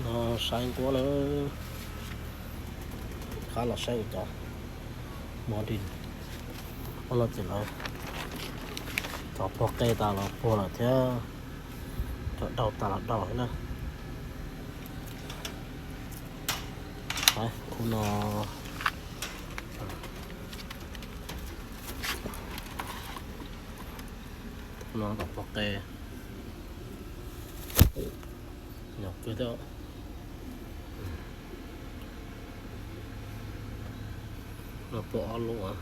No saib nquab na, qab los saib cov mov dib. Ua no ces lawv cov puag qe tas los puag lawm thiab, cov daug tas los daug thiab na. Saib khub no, khub no cov puag qe, nyuam qhuav thiab. No puag ob lub.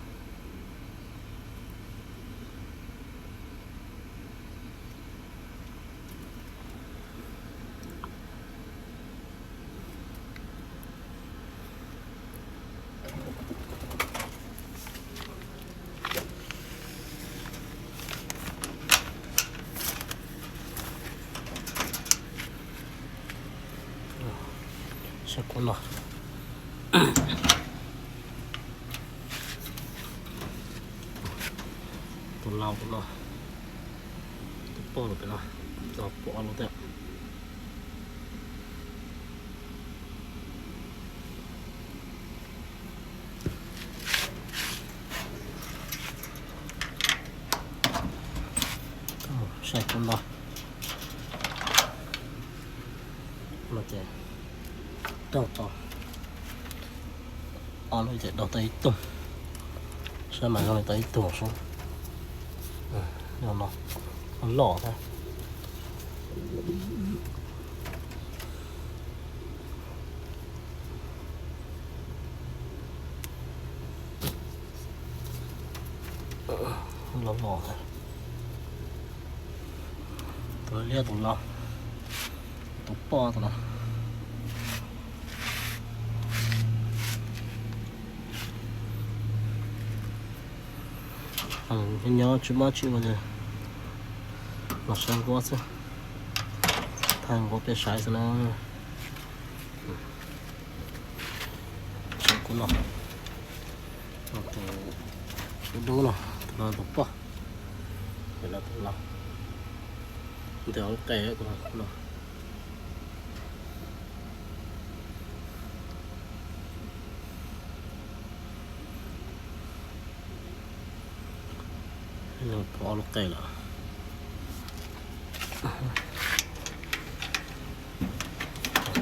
Saib kuv no, tus lau tus no, tus poj los pem no, no puag ob lub thiab. Saib kuv no, no ces daug tau ob lub ces daug tau ib tug, saib mas zoo li tau ib tug sub. No loj thiab. Loj loj thiab. Tus liab tus lau, tus poj tus no. Nyob tsis muaj tsis ua ces los saib nquab xwb, thaij nquab peb saib xwb na. Saib kuv no, tus dub dub no, tus no tus poj, tus no tus lau, ntawm ob lub qe no. Puag ob lub qe lawm.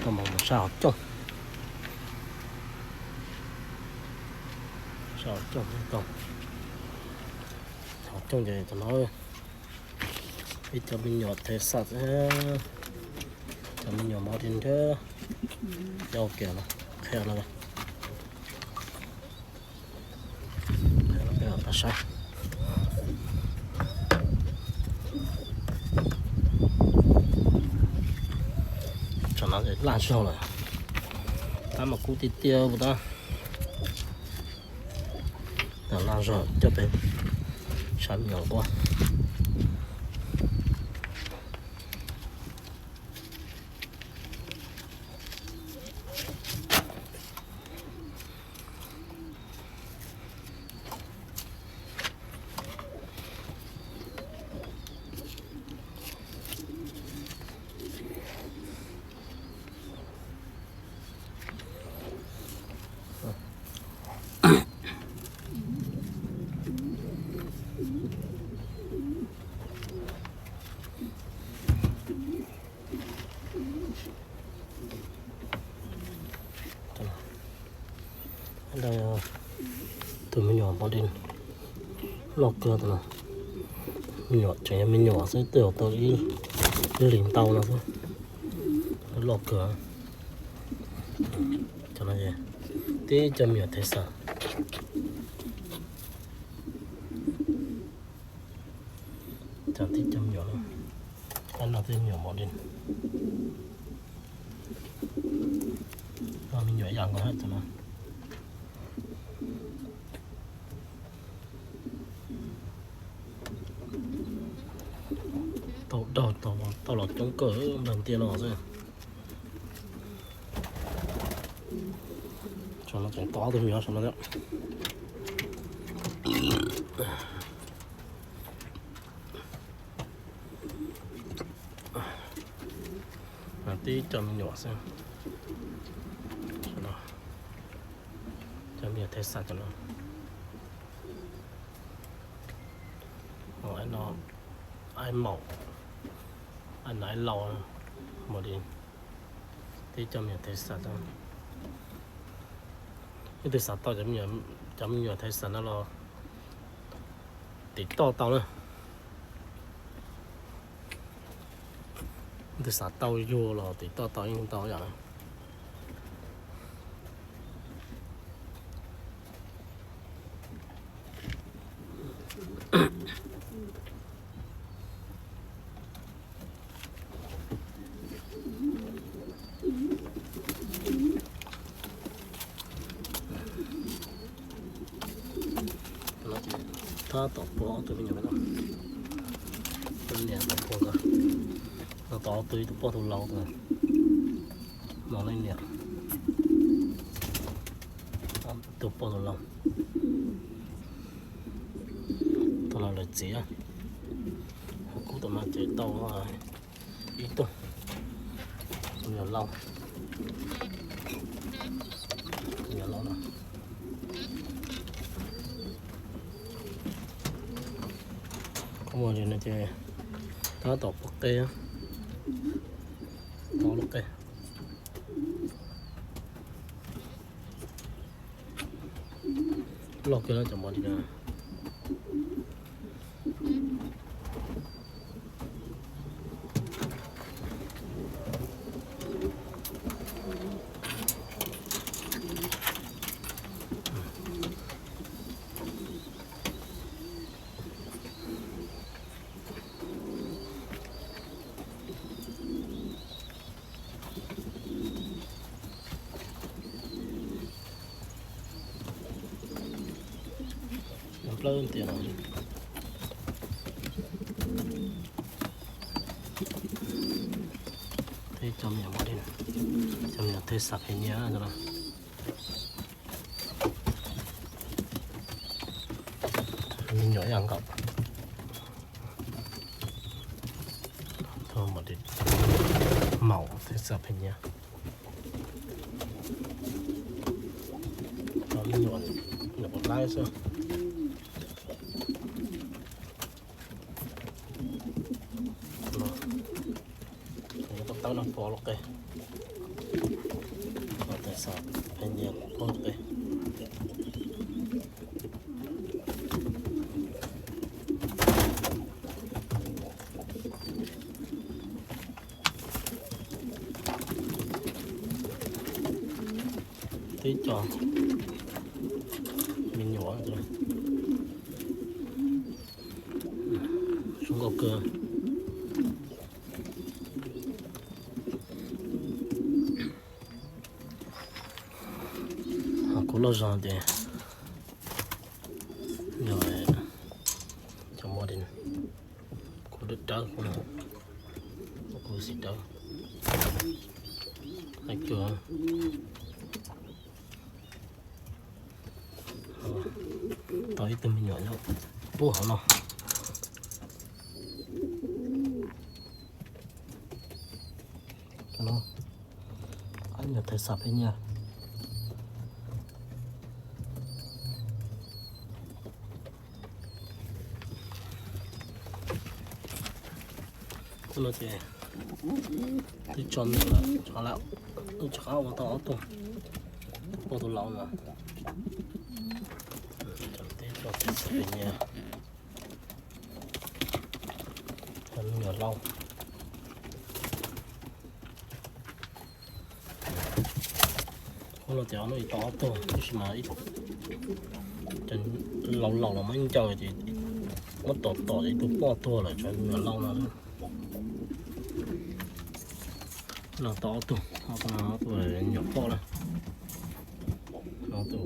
Tau mus sab hauv cooj, sab hauv cooj tau. Hauv cooj ces cov no ib co me nyuam thev xam, cov me nyuam mov dib thiab. Cov ua kiag no, qhia no, qhia no peb pab saib. Tsam no ces laj zog lawm, tab mas kub tiag tiag puas tab. Laj zog coj peb saib me nyuam nquab. Tus me nyuam mov dib loj kawg tus no. Me nyuam tseem yog me nyuam xwb, twb tau ib hlis ntau no xwb. Loj kawg. Cov no tib co me nyuam thev xam. Cov tib co me nyuam, tab no tib me nyuam mov dib. Me nyuam yam nkaus hab cov no. Tau daug tau los coob kawg nplag ntiaj no xwb. Saum no tseem tau ob tug me nyuam saum no thiab. Tib co me nyuam xwb. Yog Thaj Xas cov no, no, ai maum, ai nai lau, mus li, tib cov me nyuam Thaj Xas tau. Leej twg xav tau cov me nyuam Thaj Xas no los tim toj tau na. Leej twg xav tau yug los tim toj tau yeej tau yom. Tab tom puag ob tug me nyuam no, niam tab tom puag ko, no tau ob tug, ib tug poj tus laus, no leej niam, tus poj tus laus, tus no lawv txiv. Ho kuv tom no ces tau ib tug me nyuam laus, me nyuam laus no. Qhov muag no ces tab tom pom qe, pom lub qe loj kawg no cov mos dis no. Nplawb tiag no. Thiab cov me nyuam mos dis, cov me nyuam Thaj Xas phem nyiam no. Me nyuam ib yam nkaus. Maum Thaj Xas phem nyiam. Cov me nyuam nyuam laib xwb. Tawb no pom lub qe, Thaj Xas phem nyiam pom lub qe. Tib co me nyuam zoo nkauj kawg. Ho kuv loj zog ces yog cov mos dis, kuv dawb dawb, kuv xim dawb. Hais cuag tau ib tug me nyuam nyob pub hauv no. Nyuam Thaj Xas phem nyiam. Tus no ces twb tso me nyuam lawm, tso lawm, wb rov qab ua tau ob tug, ua tus laus no. Twb tso Thaj Xas phem nyiam, me nyuam laus. Ua no ces ob hnub tau ob tug, tab sis mas laus laus los muab ncaws ces muab tom tom ces ib tug poj tuag lawm, tshuav me nyuam laus no. No tau ob tug, ob tug me nyuam poj lawm. No tus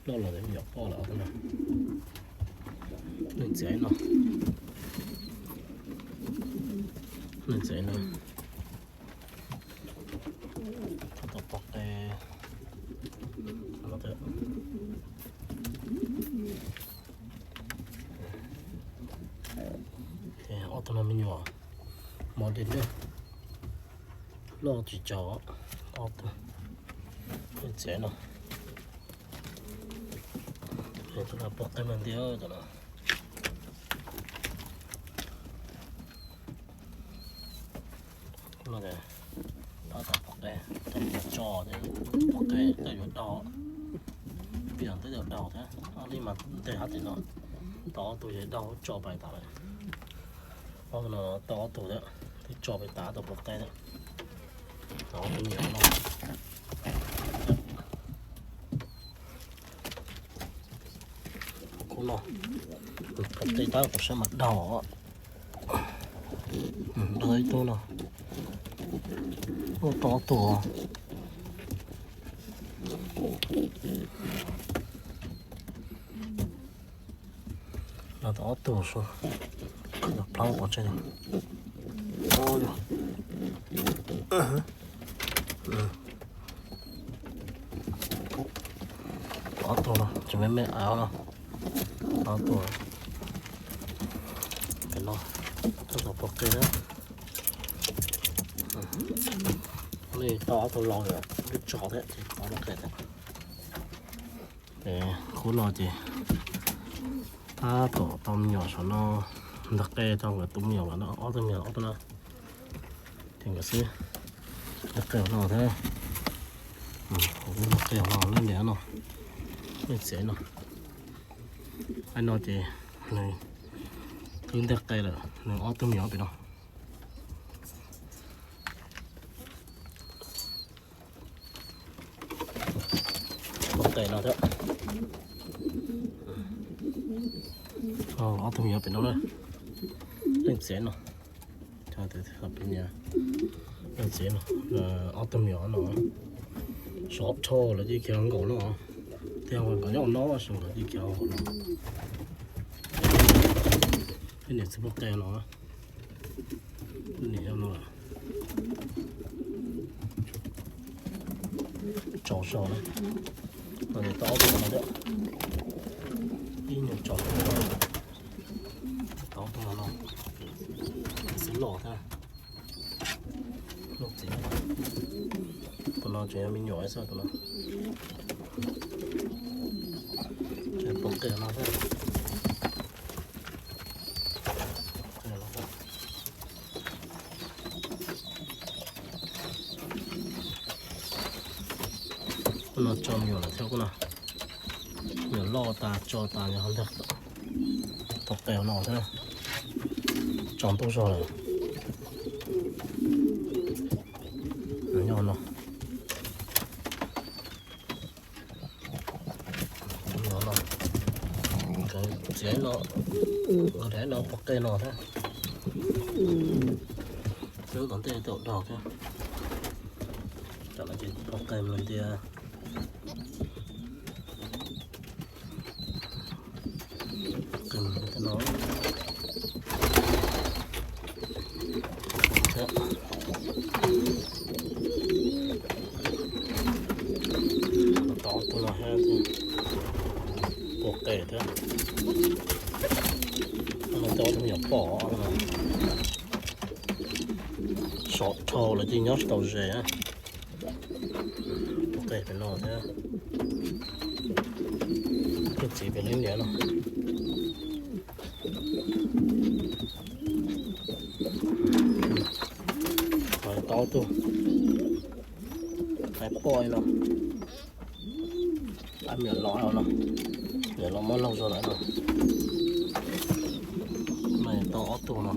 loj los me nyuam poj lawm ob tug no. Leej txiv no, leej txiv no. Tab tom pom qe. Ob tug no me nyuam mos dis, loj tsis tsaus, ob tug. Leej txiv no, Tus no pog qe ntiag cov no. Tab tom pog qe, tso, pog qe twb yuav daug, piam twb yuav daug thiab, ob li mas nteg hab tim no, tau ob tug yog daug tso pais tas lawm. Ob tug no tau ob tug thiab, twb tso pais tas tau pog qe thiab. Tau ob tug me nyuam no. Khub no, pog qe tab tom sab mas daug, daug ib tug no, tau ob tug. Los tau ob tug, plaub ua tseg. Ob tug no tsis me me av no. Ob tug no, tab tom pog qe na. Li tau ob tug laus lawm twb tso thiab ces tau pog qe thiab. Ces khub no ces tab tom tau me nyuam saum no, ntag qe tau nkawd tus me nyuam los no, ob tug me nyuam ob tug na. Ces nkawd xwb ntag qe no thiab. Ntag qe no leej niam no, leej txiv no. Ai no ces nws twb ntag qe lawm, nws ob tug me nyuam pem no. Pog qe no thiab. Ob tug me nyuam pem no na, leej txiv no. Leej txiv no, ob tug me nyuam no, sov rho lawv cia li khiav nkaum no. Tiag nkawd nyob ua no, nkawd cia li khiav nkaum no. Peb niam txiv pog qe no, niam no. Tsaus zog na, no ces tau ob tug no thiab. Ib nyuag tsaus, tau ob tug no no, xwb loj thiab. Tus no tseem yog me nyuam xwb tus no. Tseem pog qe no thiab. Kuv no tso me nyuam lawm thiab kuv no. Nyuam loj tas tso tas yog ntag. Pog qe no thiab. Tso ntuj zog lawm. Nyob no. Txiav no, nkawd daim no pog qe no thiab. Twb tom ntej twb dog thiab. Tam no ces pog qe mus ntiag. Qe mus ntiag no. Tau ob tug no thiab, pog qe thiab. No tau ob tug me nyuam poj no. Sov dhau lawv cia li nyob tsis tau ze. Pog qe pem no thiab. Leej txiv pem leej niam no. Tau ob tug. Hais poj no. Ab, me nyuam los no, me nyuam los mob laug zog lawm no. No tau ob tug no.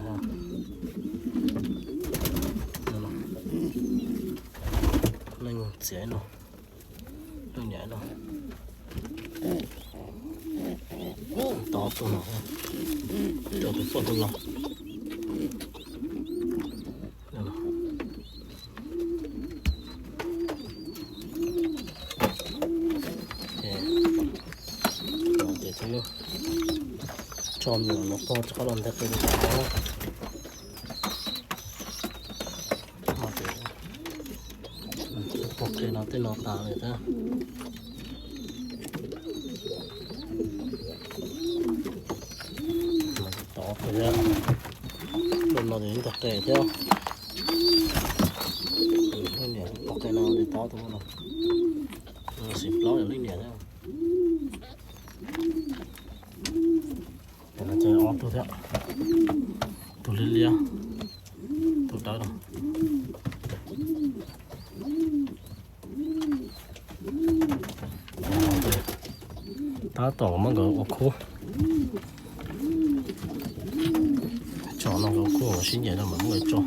Leej txiv no, leej niam no. Tau ob tug no, tau tus poj tus los. Ces twb tso me nyuam no pog rov qab los ntag qe rau tom no. Ces pog qe no tej no tas lawm thiab. Tod, no ces ntag qe thiab. Leej niam pog qe no ces tod tus no, xim plaub yog leej niam thiab. Thiab, tus liab liab, tus dawb no. Tab tom muab nkawd ua khub. Tso no nkawd ua khub, sib ncaim no mas muab nkawd tso.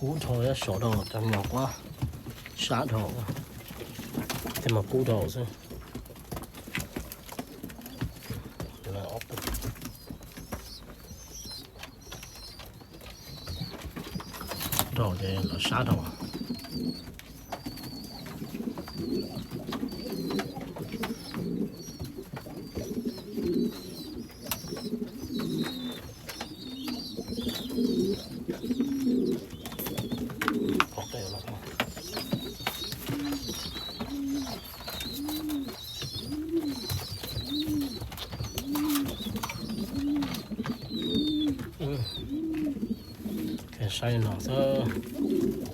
Kub dhau, sov dhau, cov nyuam quab sab dhau, tej mas kub dhau xwb. Dhau ces lawv sab dhau. Saib no xwb.